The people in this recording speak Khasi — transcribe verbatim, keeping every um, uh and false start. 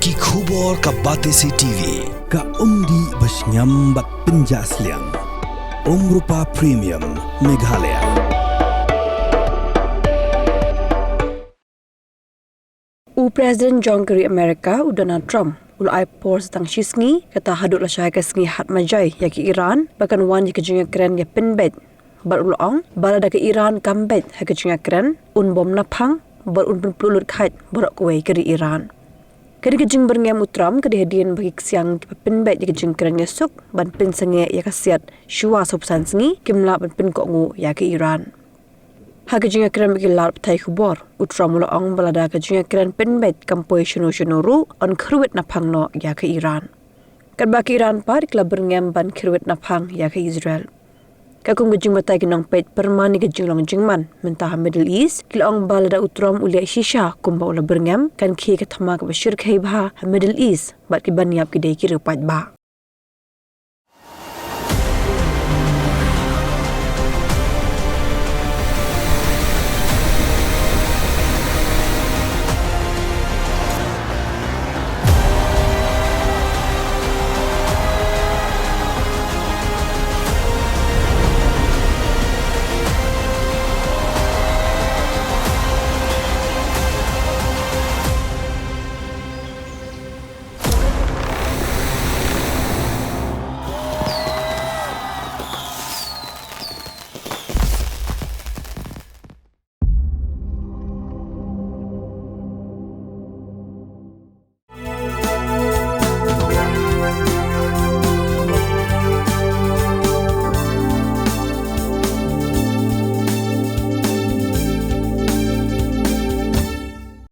Ki khubor ka Batesi T V, ka umdih bashngiam bad pynjah sliang. Umrupa Premium, Meghalaya. U President jong ka ri Amerika, u Donald Trump, u la ai por sa tang shi sngi, kata haduh la shai ka sngi hat majai ïa ka Iran ba kan wan ïa ka jingïakren ïa pynbeit. Bad u la ong ba lada ka Iran kam beit ha ka jingïakren, un bom naphang bad un pynpluh lut khaid baroh kawei ka ri Iran. Ka dei ka jingbyrngem u Trump ka dei hadien ba ki ksiang kiba pynbeit ïa ka jingkren ïasuk ban pynsangeh ïa ka siat shuwa sawphew san sngi kim lah ban pynkohnguh ïa ka Iran. Ha ka jingïakren bad ki lad pathai khubor, u Trump u la ong ba lada ka jingïakren pynbeit kam poi shano shano ruh, yn kyrwit naphang noh ïa ka Iran. Katba ka Iran pat ka la byrngem ban kyrwit naphang ïa ka Israel. Ka kum ka jingbatai ki nongpeit pyrman ïa ka jinglong jingman mynta ha Middle East, ki la ong ba lada u Trump u leh shisha kumba u la byrngem, kan khie ka thma kaba shyrkhei bha ha Middle East bad ki ban ïap ki dei ki riewpaidbah.